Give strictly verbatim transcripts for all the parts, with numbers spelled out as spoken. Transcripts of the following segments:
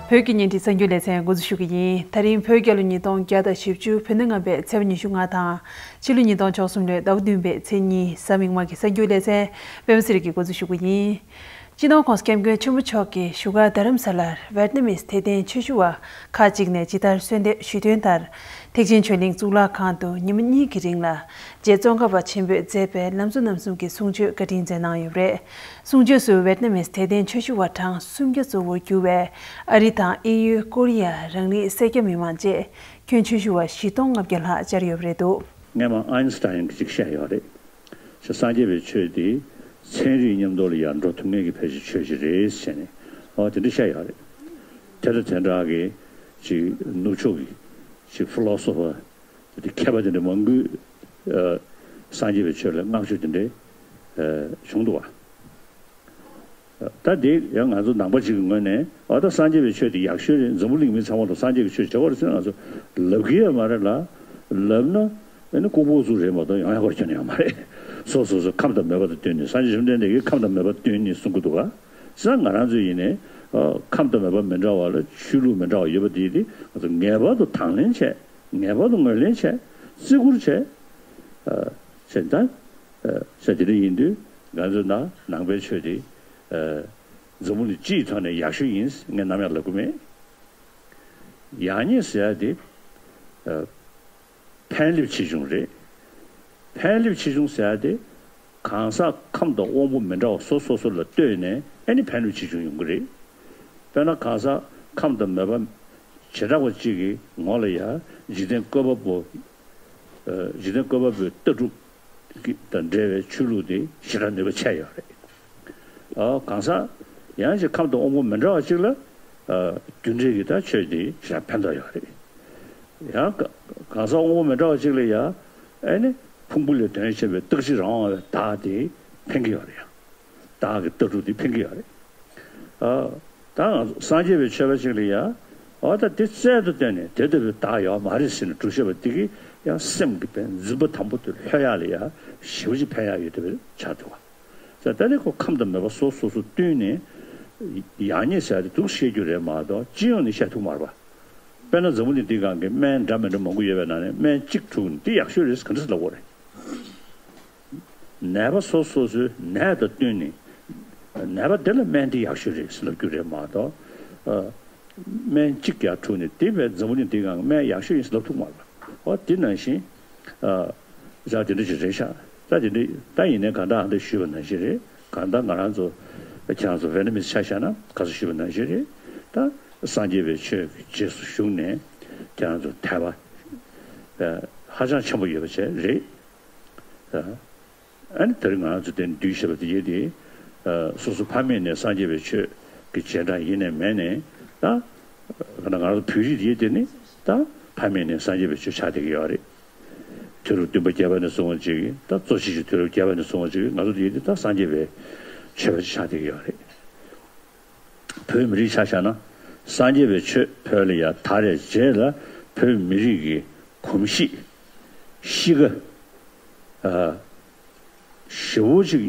བོད་ཀྱི་བརྙན་འཕྲིན་གསར་འགྱུར་ལེ་ཚན་འགོ་འཛུགས་ཞུ་གི་ཡིན། ད་རིང་བོད་རྒྱལ་ལོ་ཉིས་སྟོང་བརྒྱ་དང་བཞི་བཅུ་བོད་ཟླ་ལྔ་པའི་ཚེས་པ་ཉི་ཤུ་ལྔ་དང་། ཕྱི་ལོ་ཉིས་སྟོང་བཅུ་གསུམ་ལོའི་ཟླ་བ་བདུན་པའི་ཚེས་གཉིས་གཟའ་མིག་དམར་གྱི་གསར་འགྱུར་ལེ་ཚན་པད་མ་སེ་ར་གིས་འགོ་འཛུགས་ཞུ་གི་ཡིན། སྤྱི་ནོར་༸གོང་ས་༸སྐྱབས་མགོན་ཆེན་པོ་མཆོག་གིས་བཞུགས་སྒར་རྡ་རམ་ས་ལར་ཝེད་ནམ་མིས་དད་ལྡན་ཆོས་ཞུ་བ་ཁག་ཅིག་ནས་ཇི་ལྟར་གསོལ་འདེབས་ཞུས་དོན་ལྟར། ཐེག་ཆེན་ཆོས་གླིང་གཙུག་ལག་ཁང་དུ་ཉིན་མོ་གཉིས་ཀྱི་རིང་ལ་རྗེ་ཙོང་ཁ་པ་ཆེན་པོས་མཛད་པའི་ལམ་གཙོ་རྣམ་གསུམ་གྱི་གསུང་ཆོས་བཀའ་དྲིན་སྩལ་གནང་ཡོད་པ་རེད། གསུང་ཆོས་སུ་ཝེད་ནམ་མིས་དད་ལྡན་ཆོས་ཞུ་བ་གྲངས་སུམ་བརྒྱ་གཙོ་བོར་གྱུར་བའི་ཨ་རི་དང་དབྱིན་ཡུལ། ཀོ་རི་ཡ། རང་རིགས་སེར་སྐྱ་མི་མང་བཅས་ཁྱོན་ཆོས་ཞུ་བ་བཞི་སྟོང་ལྔ་བརྒྱ་ལྷག་བཅར་ཡོད་པ་རེད་འདུག། སྔས་མ་ཨའིན་སི་ཊའིན་གྱིས་ཅིག་བཤད་ཡོད་རེད། ཅེས་སངས་རྒྱས་པའི་ཆོས་དེ་ཚན་རིག་མཉམ་དུ་ལ་ཡང་འགྲོ་ཐུབ་མཁན་གྱི་ཕལ་ཆེར་ཆོས་ཅིག་རེད་ཟེར་ནས། ཨོ་དེ་འདྲ་བཤད་ཡོད་རེད། དེ་དང་དེ་འདྲ་གི་ཅིག་ནུབ་ཕྱོགས་ཀྱི་ཅིག་ཕི་ལོ་སོ་ཕར་དེ་མཁས་པ་དེ་འདྲ་མང་པོས་ཨ་སངས་རྒྱས་པའི་ཆོས་ལ་བསྔགས་བརྗོད་དེ་འདྲ་ཨ་བྱུང་འདུག་བ། ད་དེ་ཡང་ང་ཚོ་ནང་པ་ཅིག་གི་ངོས་ནས་ཨ་ད་སངས་རྒྱས་པའི་ཆོས་དེ་ཡག་ཤོས་རེད། འཛམ་བུ་གླིང་མི་ཚང་མ་ལ་སངས་རྒྱས་ཀྱི་ཆོས་བྱེད་དགོས་རེད་ཟེར་ང་ཚོ་ལབ་ཀྱི་ཡོད་མ་རེད་ལ། ལབ་ན་ཨ་ནི་ལྐུགས་པ་ཚོ་རེད་མ་གཏོགས་ཡོང་ཡག་ག་རེ་ཁྱོན་ནས་ཡོད་མ་རེད། སོ་སོ་སོ་ཁམས་དང་མོས་པ་དང་བསྟུན་ནས། སངས་རྒྱས་བཅོམ་ལྡན་འདས་ཀྱིས་ཁམས་དང་མོས་པ་བསྟུན་ནས་གསུང་གི་འདུག་ག། བྱས་ཙང་ང་རང་ཚོ་ཡིན་ནའི་ཨ་ཁམས་དང་མོས་པ་མི་འདྲ་བ་ལ་ཆོས་ལུགས་མི་འདྲ་བ་ཡོད་པ་དེ་དེ་ང་ཚོ་ངེས་པར་དུ་དང་ལེན་བྱས། ངེས་པར་དུ་ངོས་ལེན་བྱས། བརྩི་བཀུར་བྱས། ཨ་བྱས་ཙང་ཨ་བྱས་དེ་འདྲ་ཡིན་དུས་ང་ཚོ་ན་ནང་པའི་ཆོས་དེ་ཨ་འཛམ་བུ་གླིང་སྤྱི་ཡི་ཐོག་ནས་ཡག་ཤོས་ཡིན། ངས་ནམ་ཡང་ལབ་གི་མེད། ཡག་ཉེས་ཟེར་ཡ་དེ་ཨ་ཕན་ལེབ་ཆེ་ཆུང་རེད། ཕན་ལེབ་ཆེ་ཆུང་ཟེར་ཡ་དེ་གང་ཟག་ཁམས་དང་དབང་པོ་མི་འདྲ་བ་སོ་སོ་སོ་ལ་ལྟོས་ནས་ཨ་ནི་ཕན་ལེབ་ཆེ་ཆུང་ཡོང་གི་རེད། དཔེར་ན་གང་ཟག་ཁམས་དང་མོས་པ་བྱེ་བྲག་པ་གཅིག་གི་ངོ་ལ་ཡ་འཇིག་རྟེན་བཀོད་པ་པོ། ཨ་འཇིག་རྟེན་བཀོད་པ་པོའི་ལྟ་གྲུབ་ཀྱི་དང་འབྲེལ་བའི་ཆོས་ལུགས་དེ་ཞེ་དྲག་ནུས་པ་ཆེ་ཡོད་རེད། ཨ་གང་ཟག་ཡང་ཅིག་ཁམས་དང་དབང་པོ་མི་འདྲ་བ་ཅིག་ལ་ཨ་རྒྱུ་འབྲས་ཀྱི་ད་ཆོས་དེ་ཞེ་དྲག་ཕན་ཐོགས་ཡོད་རེད། ཡང་ག་གང་ཟག་དབང་པོ་མི་འདྲ་བ་ཅིག་ལ་ཡ་ཨ་ནི་ཕུང་པོ་ལས་དོན་གཞན་པའི་རྟག་གཅིག་རང་དབང་བའི་བདག་དེ་ཕན་གྱི་ཡོད་རེད། ཡང་བདག་གི་ལྟ་གྲུབ་དེ་ཕན་གྱི་ཡོད་རེད། ཨ་ད་ང་ཚོ་སངས་རྒྱས་པའི་ཆོས་པ་ཅིག་ལ་ཡ་ཨ་ད་དེ་རྩལ་དུ་བཏོན་ནས་དེ་ལྟ་བུའི་བདག་ཡོད་མ་རེད་ཟེར་ནས་སྒྲུབ་ཤེས་པ་དེ་གིས་ཡང་སེམས་ཀྱི་ཕན་འཛིན་པ་དམ་པོ་དེ་ལྷོད་ཡག་ལ་ཡ་ཞེ་པོ་ཅིག་ཕན་ཡག་ཡོད་བསྡད་པ་ཆགས་འདུག་བ། ད་ལྟ་ནི་ཁོ་ཁམས་དང་མོས་པ་སོ་སོ་སོ་བསྟུན་ནས་ཡག་ཉེས་ཟེར་ཡ་དེ་འདུག་བཤད་རྒྱུ་རེད་མ་གཏོགས་སྤྱི་ཡོངས་ནས་བཤད་ཐུབ་མ་རེད་པ། དཔེར་ན་འཛམ་བུ་གླིང་འདིའི་སྒང་གི་སྨན་འདྲ་མི་འདྲ་མང་པོ་ཡོད་པའི་ནང་ནས་སྨན་གཅིག་འཁྲུགས་ནས་འདི་ཡག་ཤོས་རེད་ག་འདྲ་ཟེར་ལབ་དགོས་རེད། ནད་པ་སོ་སོ་སོའི་ནད་དང་བསྟུན་ནས་ནད་པ་དེ་ལ་སྨན་འདི་ཡག་ཤོས་རེད་ཟེར་ལབ་རྒྱུ་རེད་མ་གཏོགས། ཨ་སྨན་གཅིག་ཀྱང་འཁྲུགས་ནས་དེ་བས་འཛམ་བུ་གླིང་འདིའི་སྒང་གི་སྨན་ཡག་ཤོས་ཡིན་ཟེར་ལབ་ཐུབ་མ་རེད། འོ་དེ་ནང་བཞིན་ཨ་ཟེར་དེ་འདྲ་ཞིག་རེད་ཤག། ད་དེ་འདྲ་ད་ཡིན་ནའི་གང་ལྟར་ཨ་འདྲ་ཞུས་པ་ནང་བཞིན་རེད། གང་ལྟར་ང་རང་ཚོ་ཁྱེད་རང་ཚོ་ཝེ་ནམ་མིས་ཆ་བཞག་ན་ག་ཚོད་ཞུས་པ་ནང་བཞིན་རེད། ད་སངས་རྒྱས་པའི་ཆོས་ཀྱི་རྗེས་སུ་ཞུགས་ནས་ཁྱེད་རང་ཚོ་དད་པ་ཧ་ཅང་ཆེན་པོ་ཡོད་པ་བྱས་རེད། ཨ་ནི་དེ་རིང་ང་རང་ཚོ་དེ་འདུས་ཞེས་པ་དེ་ཡོད་དེ། སོ་སོ་ཕ་མེས་ནས་སངས་རྒྱས་པའི་ཆོས་ཀྱི་རྗེས་འབྲང་ཡིན་ནས་མེད་ནས་ད། ང་རང་ཚོ་བོད་རིགས་དེ་ཡོད་དེ་ནི་ད་ཕ་མེས་ནས་སངས་རྒྱས་པའི་ཆོས་ཆགས་བསྡད་ཀྱི་ཡོད་རེད། དུས་རབས་བདུན་པ་བརྒྱད་པ་ནས་བཟུང་བ་ཅིག་ད་གཙོ་ཆེ་ཤོས་དུས་རབས་བརྒྱད་པ་ནས་བཟུང་བ་ཅིག་ང་ཚོ་དེ་ཡོད་དེ་ད་སངས་རྒྱས་པའི་ཆོས་པ་ཅིག་ཆགས་བསྡད་ཀྱི་ཡོད་རེད། བོད་མི་རིགས་ཆ་བཞག་ན་སངས་རྒྱས་པའི་ཆོས་བོད་ལ་ཡར་དར་བའི་རྗེས་ལ་བོད་མི་རིགས་ཀྱི་གོམས་གཤིས་གཤིས་ཀ་ཨ་ཞེ་པོ་ཅིག་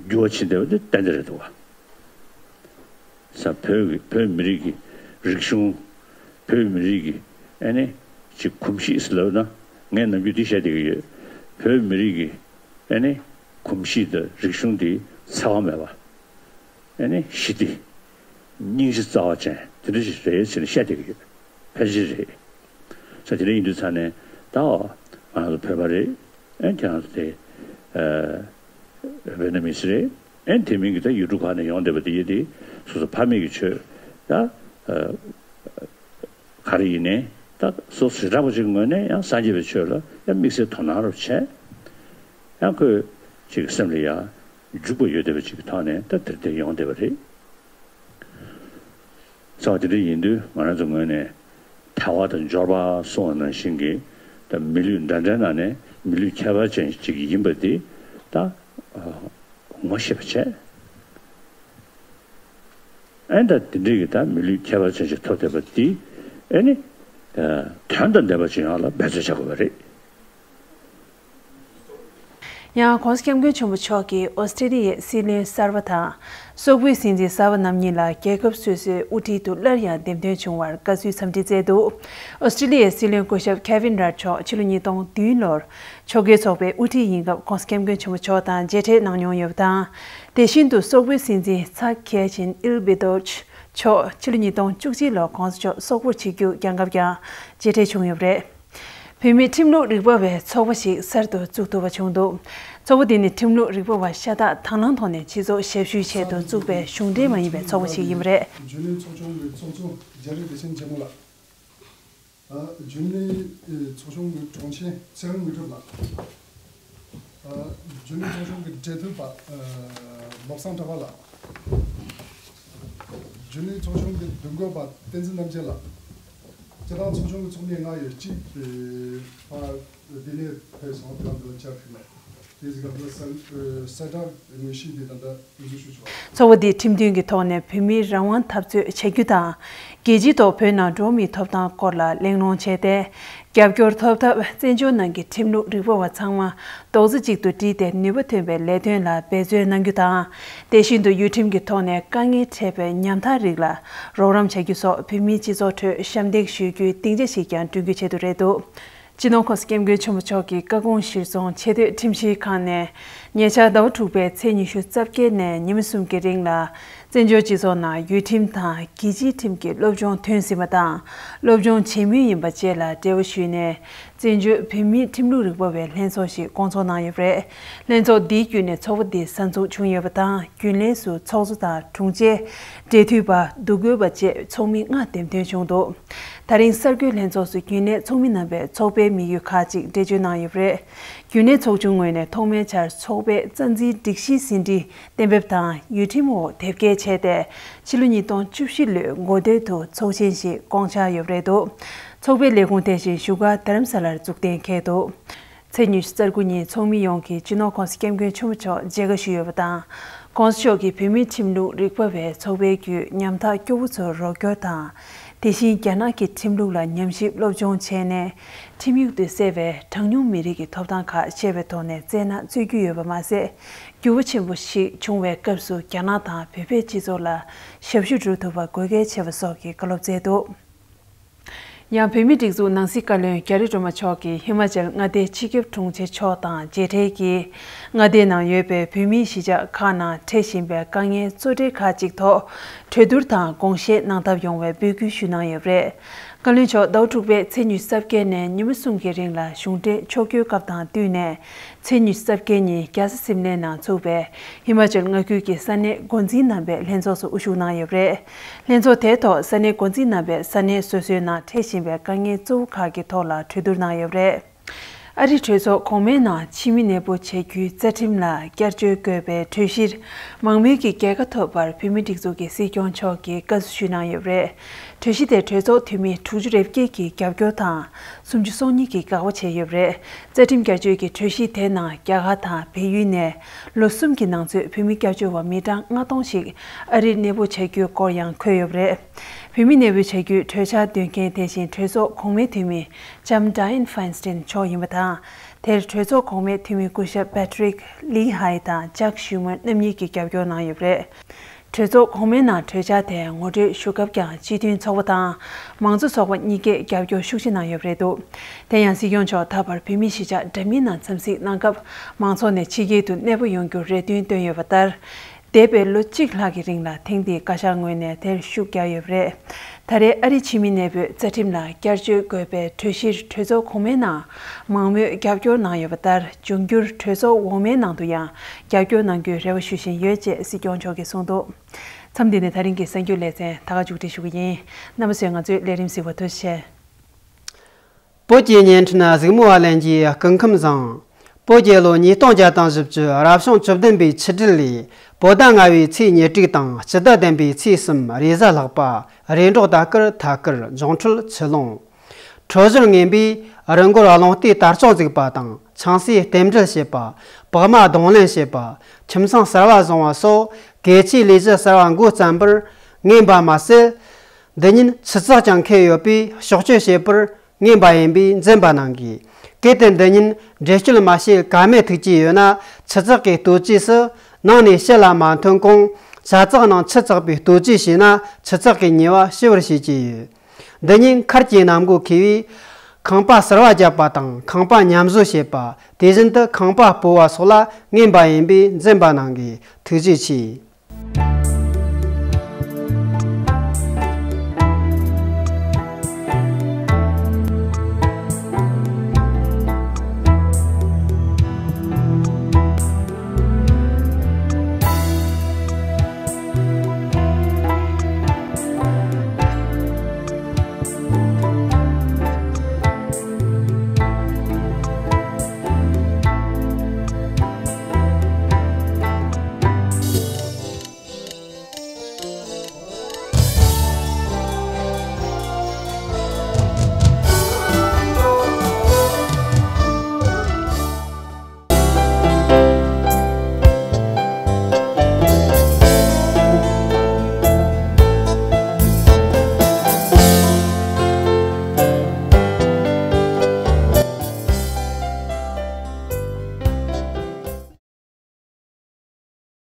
འགྱུར་བ་ཕྱིན་བསྡད་པ་དེ་ཏན་ཏན་རེད་འདུག་བ། ས་བོད་ཀྱི་བོད་མི་རིགས་ཀྱི་རིག་གཞུང་། བོད་མི་རིགས་ཀྱི་ཨ་ནི་ཅིག་གོམས་གཤིས་ཟེར་ལབ་ན་ངས་ནམ་རྒྱུན་འདི་བཤད་བསྡད་ཀྱི་ཡོད། བོད་མི་རིགས་ཀྱི་ཨ་ནི་གོམས་གཤིས་དང་རིག་གཞུང་འདི་འཚེ་བ་མེད་པ། ཨ་ནི་ཞི་བདེ། སྙིང་རྗེ་རྩ་བ་ཅན་དེ་འདྲ་ཞིག་རེད་ཟེར་ནས་བཤད་བསྡད་ཀྱི་ཡོད། ཕལ་ཆེར་རེད། ས་དེ་འདྲ་ཡིན་དུས་ཙང་ནས་ད་ང་རང་ཚོ་བོད་པ་རེད། ཨ་ནི་ཁྱེད་རང་ཚོ་དེ་ཨ་ཝེ་ནམ་མིས་རེད། ཨ་ནི་དེ་མིན་གྱི་ད་ཡུལ་གྲུ་ཁག་ནས་ཡོང་བསྡད་པ་དེ་ཡིན་དེ་སོ་སོ་ཕ་མེས་ཀྱི་ཆོས་ད་ཨ་ག་རེ་ཡིན་ནའི་ད་སོ་སོ་རི་དྲག་པོ་ཅིག་གི་ངོས་ནས་ཡང་སངས་རྒྱས་པའི་ཆོས་ལ་ཡང་དམིགས་བསལ་དོ་སྣང་རོབ་བྱས། ཡང་ཁོས་ཅིག་སེམས་ལ་ཡང་འཇུག་པ་ཡོད་བསྡད་པ་ཅིག་གི་ཐོག་ནས་ད་དེར་དེ་ཡོང་བསྡད་པ་རེད། ཚ་བ་དེ་འདྲ་ཡིན་དུས་ང་རང་ཚོ་ངོས་ནས་དལ་བ་དང་འབྱོར་པ་གསུངས་པ་ནང་བཞིན་གྱི་ད་མི་ལུས་འདྲ་འདྲའི་ནང་ནས་མི་ལུས་ཁྱད་པར་ཅན་ཅིག་ཡིན་པ་འདི་ད་ངོ་ཤེས་པ་བྱས། ཨ་ནི་ད་དེ་འདྲའི་གི་ད་མི་ལུས་ཁྱད་པར་ཅན་ཅིག་ཐོབ་བསྡད་པ་འདི་ཨ་ནི་དོན་དང་ལྡན་པ་ཅིག་ཡོང་ལ་འབད་རྩོལ་བྱ་དགོས་པ་རེད། ཡང་༸གོང་ས་༸སྐྱབས་མགོན་ཆེན་པོ་མཆོག་གིས་ཨོ་སི་ཀྲི་ལི་ཡའི་སྲིད་བློན་གསར་པ་དང་། སོག་པོའི་སྲིད་འཛིན་གསར་པ་རྣམ་གཉིས་ལ་རྒྱལ་ཁབ་སོ་སོའི་དབུ་ཁྲིད་དུ་སླར་ཡང་འདེམས་ཐོན་བྱུང་བར་དགའ་བསུའི་འཚམས་འདྲི་བསྩལ་འདུག་ཨོ་སི་ཀྲི་ལི་ཡའི་སྲིད་བློན་སྐུ་ཞབས་ཁེ་ཝིན་རཱད་མཆོག་ཕྱི་ལོ་ཉིས་སྟོང་བདུན་ལོར་ཆོས་རྒྱལ་ཚོགས་པའི་དབུ་ཁྲིད་ཡིན་སྐབས་༸གོང་ས་༸སྐྱབས་མགོན་ཆེན་པོ་མཆོག་དང་མཇལ་འཕྲད་གནང་མྱོང་ཡོད་པ་དང་། དེ་བཞིན་དུ་སོག་པོའི་སྲིད་འཛིན་ཚ་ཁེ་ཆིན་ཨིལ་བི་ཏོ་ཆ་མཆོག་ཕྱི་ལོ་ཉིས་སྟོང་བཅུ་གཅིག་ལོར་༸གོང་ས་མཆོག་སོག་པོར་ཆིབས་བསྒྱུར་བསྐྱངས་སྐབས་ཀྱང་མཇལ་འཕྲད་བྱུང་ཡོད་པ་རེད། བོད་མིའི་ཁྲིམས་ལུགས་རིག་པ་བའི་ཚོགས་པ་ཞིག་གསར་དུ་བཙུགས་ཐུབ་པ་བྱུང་འདུག་ཚོགས་པ་འདི་ནི་ཁྲིམས་ལུགས་རིག་པ་བ་ཤ་སྟག་དང་བླངས་ཐོག་ནས་སྤྱི་ཚོགས་ཞབས་ཞུའི་ཆེད་དུ་བཙུགས་པའི་གཞུང་འབྲེལ་མ་ཡིན་པའི་ཚོགས་པ་ཞིག་ཡིན་པ་རེད། རྒྱུན་ལས་ཚོགས་ཆུང་གི་ཚོགས་གཙོ་རྒྱ་རི་བདེ་ཆེན་རྒྱལ་མོ་ལགས། ཨ། རྒྱུན་ལས་ཚོགས་ཆུང་གི་དྲུང་ཆེ་ཚེ་རིང་དངོས་གྲུབ་ལགས། ཨ། རྒྱུན་ལས་ཚོགས་ཆུང་གི་འབྲེལ་མཐུད་པ། ཨ། བློ་བཟང་གྲགས་པ་ལགས། རྒྱུན་ལས་ཚོགས་ཆུང་གི་འདུ་འགོད་པ་བསྟན་འཛིན་རྣམ་རྒྱལ་ལགས། སྤྱིར་བཏང་ཚོགས་ཆུང་གི་ཚོགས་མི་ལྔ་ཡོད། གཅིག་ཨ། འདི་ནས་ཕེབས་སོང་། དེ་རང་འདི་ལ་བཅར་ཐུབ་མེད། དེ་ཟིག་ག་ས་ས་བཀྲ་དངོས་གཞི་འདི་ད་ལྟ་འཛུལ་ཞུགས་བྱུང་བ། ཚོགས་པ་འདིས་ཁྲིམས་མཐུན་གྱི་ཐོག་ནས་བོད་མིའི་རང་དབང་འཐབ་རྩོད་བྱ་རྒྱུ་དང་། རྒྱལ་སྤྱིའི་ཐོག་བོད་ནང་འགྲོ་བ་མིའི་ཐོབ་ཐང་སྐོར་ལ་གླེང་སློང་བྱས་ཏེ། རྒྱབ་སྐྱོར་ཐོབ་ཐབས་བཙན་བྱོལ་ནང་གི་ཁྲིམས་ལུགས་རིག་པ་བ་ཚང་མ་རྡོག་རྩ་གཅིག་ཏུ་བསྒྲིལ་ཏེ་ནུས་པ་ཐོན་པའི་ལས་དོན་ལ་འབད་བརྩོན་གནང་རྒྱུ་དང་། དེ་བཞིན་དུ་ཡུལ་ཁྲིམས་ཀྱི་ཐོག་ནས་དཀའ་ངལ་འཕྲད་པའི་ཉམ་ཐག་རིགས་ལ་རོགས་རམ་བྱ་རྒྱུ་སོགས་བོད་མིའི་སྤྱི་ཚོགས་ཁྲོད་ཞབས་འདེགས་ཞུ་རྒྱུའི་སྡིངས་ཆ་ཞིག་ཀྱང་བསྐྲུན་རྒྱུའི་ཆེད་དུ་རེད་འདུག་སྤྱི་ནོར་༸གོང་ས་༸སྐྱབས་མགོན་ཆེན་པོ་མཆོག་གིས་བཀའ་དགོངས་གཞིར་བཟུང་ཆེས་མཐོའི་ཁྲིམས་ཞིབ་ཁང་ནས་ཉེ་ཆར་ཟླ་བ་དྲུག་པའི་ཚེས་ཉི་ཤུ་རྩ་བརྒྱད་ནས་ཉི་མ་གསུམ་གྱི་རིང་ལ་བཙན་བྱོལ་སྤྱི་ཚོགས་ནང་ཡུལ་ཁྲིམས་དང་རྒྱལ་སྤྱིའི་ཁྲིམས་ཀྱི་སློབ་སྦྱོང་ཐོན་ཟིན་པ་དང་སློབ་སྦྱོང་བྱེད་མུས་ཡིན་པ་བཅས་ལ་འབྲེལ་བ་ཞུས་ནས། བཙན་བྱོལ་བོད་མིའི་ཁྲིམས་ལུགས་རིག་པ་བའི་ལྷན་ཚོགས་ཤིག་བསྐོང་ཚོགས་གནང་ཡོད་པ་རེད། ལྷན་ཚོགས་འདིའི་བརྒྱུད་ནས་ཚོགས་པ་འདི་གསར་འཛུགས་བྱུང་ཡོད་པ་དང་། རྒྱུན་ལས་སུ་ཚོགས་གཙོ་དང་དྲུང་ཆེ། འབྲེལ་མཐུད་པ། འདུ་འགོད་པ་བཅས་ཚོགས་མི་ལྔ་འདེམས་ཐོན་བྱུང་འདུག་ད་རིང་གསར་འགོད་ལྷན་ཚོགས་སུ་རྒྱུན་ལས་ཚོགས་མི་རྣམ་པས་ཚོགས་པའི་དམིགས་ཡུལ་ཁག་ཅིག་འགྲེལ་བརྗོད་གནང་ཡོད་པ་རེད། རྒྱུན་ལས་ཚོགས་ཆུང་ངོས་ནས་ཐོག་མའི་ཆར་ཚོགས་པའི་རྩ་འཛིན་སྒྲིག་གཞིའི་ཟིན་བྲིས་གཏན་འབེབས་དང་ཡུལ་ཁྲིམས་འོག་དེབ་སྐྱེལ་བྱས་ཏེ། ཕྱི་ལོ་ཉིས་སྟོང་བཅུ་བཞི་ལོའི་འགོ་སྟོད་དུ་ཚོགས་ཆེན་ཞིག་བསྐོང་འཆར་ཡོད་པ་རེད་འདུག་ཚོགས་པའི་ལས་ཁུངས་དེ་བཞིན་བཞུགས་སྒར་རྡ་རམ་ས་ལར་འཛུགས་གཏན་འཁེལ་འདུག་ཚེས་ཉི་ཤུ་རྩ་དགུ་ཉིན་ཚོགས་མི་ཡོངས་ཀྱིས་སྤྱི་ནོར་༸གོང་ས་༸སྐྱབས་མགོན་ཆེན་པོ་མཆོག་མཇལ་ཁ་ཞུས་ཡོད་པ་དང་། ༸གོང་ས་མཆོག་གིས་བོད་མིའི་ཁྲིམས་ལུགས་རིག་པ་བའི་ཚོགས་པའི་བརྒྱུད་ཉམ་ཐག་སྐྱོ་བོ་ཚོར་རོགས་སྐྱོར་དང་། དེ་བཞིན་རྒྱ་ནག་གི་ཁྲིམས་ལུགས་ལ་ཉམས་ཞིབ་སློབ་སྦྱོང་བྱས་ནས། ཁྲིམས་ཡིག་ཏུ་གསལ་བའི་གྲངས་ཉུང་མི་རིགས་ཀྱི་ཐོབ་ཐང་ཁག་ཤེས་པའི་ཐོག་ནས་བཙན་གནང་རྩོད་རྒྱུ་ཡོད་པ་མ་ཟད། འགྱུར་བ་ཆེན་པོ་ཞིག་བྱུང་བའི་སྐབས་སུ་རྒྱ་ནག་དང་བོད་པའི་སྤྱི་ཚོགས་ལ་ཞབས་ཞུ་སྒྲུབ་ཐུབ་པར་དགོས་གལ་ཆེ་བ་སོགས་ཀྱི་བཀའ་སློབ་སྩལ་འདུག་ཡང་། བོད་མིའི་སྒྲིག་འཛུགས་ནང་སྲིད་བཀའ་བློན་རྒྱ་རི་སྒྲོལ་མ་མཆོག་གིས་ཧི་མ་ཅལ་མངའ་སྡེའི་སྤྱི་ཁྱབ་དྲུང་ཆེ་མཆོག་དང་མཇལ་འཕྲད་ཀྱིས། མངའ་སྡེའི་ནང་ཡོད་པའི་བོད་མིའི་གཞིས་ཆགས་ཁག་ནང་འཕྲད་བཞིན་པའི་དཀའ་ངལ་གཙོ་གྲས་ཁག་ཅིག་ཐོག་གྲོས་བསྡུར་དང་དགོངས་བཞེས་གནང་ཐབས་ཡོང་བའི་འབོད་སྐུལ་ཞུས་གནང་ཡོད་པ་རེད། བཀའ་བློན་མཆོག་ཟླ་བ་དྲུག་པའི་ཚེས་ཉི་ཤུ་རྩ་བརྒྱད་ནས་ཉི་མ་གསུམ་གྱི་རིང་ལ་གཞུང་འབྲེལ་ཕྱོགས་བསྐྱོད་སྐབས་དང་བསྟུན་ནས། ཚེས་ཉི་ཤུ་རྩ་བརྒྱད་ཉིན་རྒྱལ་ས་སིམ་ལའི་ནང་ཚུགས་པའི་ཧི་མ་ཅལ་མངའ་ཁུལ་གྱི་ས་གནས་འགོ་འཛིན་རྣམ་པའི་ལྷན་ཚོགས་སུ་དབུ་བཞུགས་གནང་ཡོད་པ་རེད། ལྷན་ཚོགས་དེའི་ཐོག་ས་གནས་འགོ་འཛིན་རྣམ་པས་ས་གནས་སོ་སོའི་ནང་འཕྲད་བཞིན་པའི་དཀའ་ངལ་གཙོ་བོ་ཁག་གི་ཐོག་ལ་གྲོས་བསྡུར་གནང་ཡོད་པ་རེད། ཨ་རིའི་གྲོས་ཚོགས་གོང་མའི་ནང་ཕྱི་མི་གནས་སྤོ་བྱ་རྒྱུའི་རྩ་ཁྲིམས་ལ་བསྐྱར་བཅོས་དགོས་པའི་གྲོས་གཞིར་མང་མོས་ཀྱིས་རྒྱལ་ཁ་ཐོབ་པར་བོད་མིའི་སྒྲིག་འཛུགས་ཀྱི་སྲིད་སྐྱོང་མཆོག་གིས་དགའ་བསུ་ཞུས་གནང་ཡོད་པ་རེད། གྲོས་གཞི་དེར་གྲོས་ཚོགས་འཐུས་མི་དྲུག་ཅུ་རེ་བརྒྱད་ཀྱིས་རྒྱབ་སྐྱོར་དང་། སུམ་ཅུ་སོ་གཉིས་ཀྱིས་དགག་པ་བྱས་ཡོད་པ་རེད། རྩ་ཁྲིམས་བསྐྱར་བཅོས་ཀྱི་གྲོས་གཞི་དེའི་ནང་རྒྱ་གར་དང་བལ་ཡུལ་ནས་ལོ་གསུམ་གྱི་ནང་ཚུད་བོད་མི་སྐྱབས་བཅོལ་བ་མི་གྲངས་ལྔ་སྟོང་ཞིག་ཨ་རིར་གནས་སྤོ་བྱ་རྒྱུའི་སྐོར་ཡང་འཁོད་ཡོད་པ་རེད། བོད་མི་གནས་སྤོ་བྱ་རྒྱུའི་གྲོས་འཆར་འདོན་མཁན་དེ་བཞིན་གྲོས་ཚོགས་གོང་མའི་འཐུས་མི་ལྕམ་Dianne Feinstein མཆོག་ཡིན་པ་དང་། དེར་གྲོས་ཚོགས་གོང་མའི་འཐུས་མི་སྐུ་ཞབས་Patrick Leahy དང་Chuck Schumer རྣམ་གཉིས་ཀྱིས་རྒྱབ་སྐྱོར་གནང་ཡོད་པ་རེད། གྲོས་ཚོགས་གོང་མའི་ནང་གྲོས་འཆར་དེ་ངོ་སྤྲོད་ཞུ་སྐབས་ཀྱང་སྤྱི་མཐུན་ཚོགས་པ་དང་མང་གཙོ་ཚོགས་པ་གཉིས་ཀས་རྒྱབ་སྐྱོར་ཤུགས་ཆེ་གནང་ཡོད་པ་རེད་འདུག་དེ་ཡང་སྲིད་སྐྱོང་མཆོག་ད་བར་བོད་མིའི་གཞིས་ཆགས་འདྲ་མིན་ནང་འཚམས་གཟིགས་གནང་སྐབས་མང་ཚོགས་ནས་ཕྱི་རྒྱལ་དུ་གནས་སྤོ་ཡོང་རྒྱུར་རེ་འདུན་བཏོན་ཡོད་པ་ལྟར། འདས་པའི་ལོ་གཅིག་ལྷག་གི་རིང་ལ་ཐེངས་འདིའི་བཀའ་ཤག་ངོས་ནས་དེར་ཤུགས་བརྒྱབ་ཡོད་པ་རེད། ད་རེས་ཨ་རིའི་ཕྱི་མི་གནས་སྤོའི་རྩ་ཁྲིམས་ལ་བསྐྱར་བཅོས་དགོས་པའི་གྲོས་གཞིར་གྲོས་ཚོགས་གོང་མའི་ནང་མང་མོས་རྒྱབ་སྐྱོར་གནང་ཡོད་པ་ལྟར། འབྱུང་འགྱུར་གྲོས་ཚོགས་འོག་མའི་ནང་དུ་ཡང་རྒྱབ་སྐྱོར་གནང་རྒྱུའི་རེ་བ་ཞུ་བཞིན་ཡོད་ཅེས་སྲིད་སྐྱོང་མཆོག་གིས་གསུངས་འདུག་མཚམས་འདི་ནས་ད་རིང་གི་གསར་འགྱུར་ལེ་ཚན་ད་ག་མཇུག་སྒྲིལ་ཞུ་གི་ཡིན། རྣམ་པ་ཚོས་ང་ཚོའི་ལས་རིམ་གཟིགས་པར་ཐུགས་རྗེ་ཆེ། བོད་ཀྱི་བརྙན་འཕྲིན་གཟིགས་མོ་བ་ལྷན་རྒྱས་སྐུ་ཁམས་བཟང་། བོད་རྒྱལ་ལོ་ཉིས་སྟོང་བརྒྱ་དང་བཞི་བཅུ་རབ་བྱུང་བཅུ་བདུན་པའི་ཆིག་སྒྲིལ་ལས། བོད་ཟླ་ལྔ་པའི་ཚེས་ཉེར་དྲུག་དང་སྤྱི་ཟླ་བདུན་པའི་ཚེས་གསུམ་རེས་གཟའ་ལྷག་པ། རེས་འགྲོགས་ཟླ་སྐར་ཐད་ཀར་འབྱུང་འཕྲོད་ཆུ་ཀླུང་། འཕྲོད་སྦྱོར་ངན་པས་རི་མགོར་རླུང་རྟའི་དར་ལྕོག་འཛུགས་པ་དང་ཆང་སའི་རྟེན་འབྲེལ་བྱེད་པ། པགས་མ་རྡུང་ལེན་བྱེད་པ། ཁྱིམ་ཚང་གསར་བ་བཟུང་བ་སོགས་གལ་ཆེའི་ལས་གཞི་གསར་བ་འགོ་བརྩམས་པར་ངེས་པ་མ་ཟད། འདི་ཉིད་ཆུ་ཚགས་ཀྱང་ཁེལ་ཡོད་པས་གཤག་བཅོས་བྱེད་པར་ངེས་པ་ཡིན་པས་འཛེམ་པ་གནང་དགོས། གལ་ཏེ་འདི་ཉིད་འགྲེལ་བཤད་མ་བྱས་ཀ་མེད་ཐུགས་ཀྱི་ཡོད་ན། ཆུ་ཚགས་ཀྱི་ལྟོ་ཅེས་སུ་ནང་ནས་ཕྱི་ལ་མ་འཐོན་གོང་། བྱ་ཚགས་ནང་ཆུ་ཚགས་པའི་ལྟོ་ཅེས་བྱས་ན། ཆུ་ཚགས་ཀྱི་ཉེས་པ་ཞི་བར་བྱེད་ཀྱི་ཡོད། འདི་ཉིད་མཁར་གྱི་གནམ་སྒོ་ཁེལ་བས། ཁང་པ་གསར་བ་བརྒྱབ་པ་དང་ཁང་པ་ཉམས་བཟོ་བྱེད་པ། དེ་བཞིན་དུ་ཁང་པ་སྤོ་བ་སོགས་ལ་ངན་པ་ཡིན་པས་འཛིན་པ་རྣམས་ཀྱིས་ཐུགས་རྗེ་ཆེ།